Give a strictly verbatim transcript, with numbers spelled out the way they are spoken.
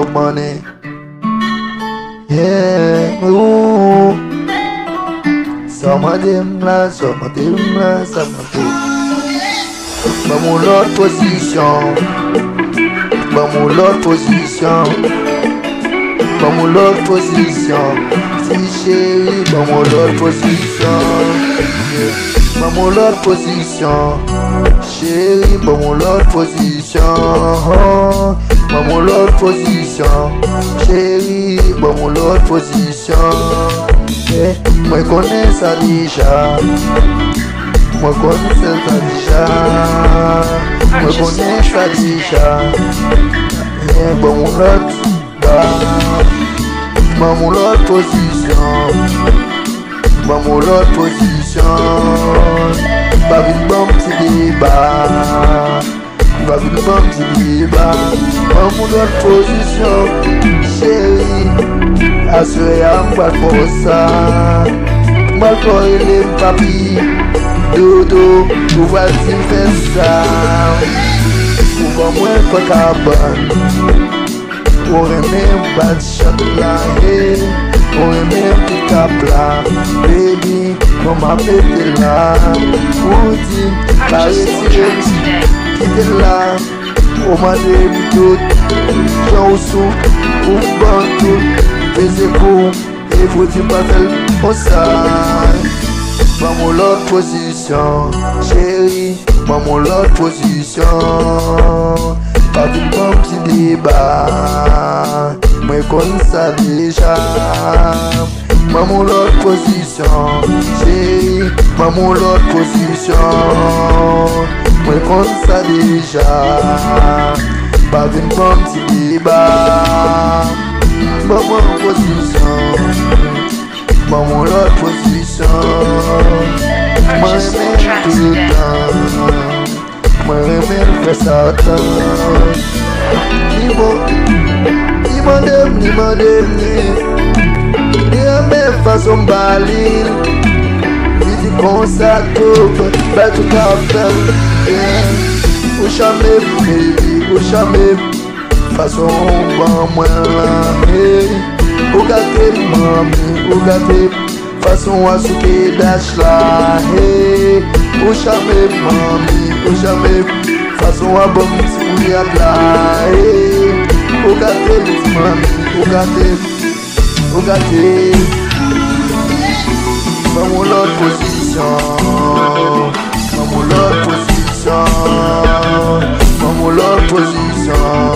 Money. Yeah, ooh. Sa w mande m la, sa w mande m la, sa w mande m. Ban m yon lòt pozisyon. Ban m yon lòt pozisyon. Ban m yon lòt pozisyon. Ti cheri, ban m yon lòt pozisyon. Yeah. Ban m yon lòt pozisyon. Cheri, ban m yon lòt pozisyon. Ban m yon lòt pozisyon. Cheri, ban m yon lòt pozisyon. Yeah. Mwen konnen sa deja. Mwen konnen sa deja. Mwen konnen sa deja. Yeah, ban m yon lòt. Ban m yon lòt pozisyon. Ban m yon lòt pozisyon. Pa vin ban m ti deba. Pa vin ban m ti deba. Ban m yon lòt pozisyon. Cheri, aswè a m pral fè w sa. M pral fè w rele m papi. Dodo, ou pral di m fè sa. Ou ban mwen kò kabann. Ou renmen bat chat la, hey. Ou renmen pikap la, baby, non m ap mete la. Ou di m pa retire m, kite l la. Ou mande m tout, jan ou sou, ou ban tout, peze kou, e pou di m pa fè l konsa. Ban m yon lòt pozisyon, cheri. Ban m yon lòt pozisyon. Pa vin ban m ti deba. Mwen konn sa deja. Ban m yon lòt pozisyon. Cheri, ban m yon lòt pozisyon. Mwen konn sa deja. Pa vin ban m ti deba. Ban mwen yon pozisyon. Ban m yon lòt pozisyon. Mwen renmen toutan. Mwen renmen l fè sa tan. Li bon, li mande m, li mande m, li. Li renmen fason m ba li l. Li di konsa tou, bay tout afè l. Yeah. Ou chame m, baby, ou chame m. Fason w ban mwen la, hey. Ou gate m, manmi, ou gate m. Fason w a souke dach la, hey. Ou chame m, manmi, ou chame m. Fason w a ban m ti kouyad la, hey. Ou gate m, ti manmi, ou gate m. Ou gate m. Ban m yon lòt pozisyon. Ban m yon lòt pozisyon. Ban m yon lòt pozisyon.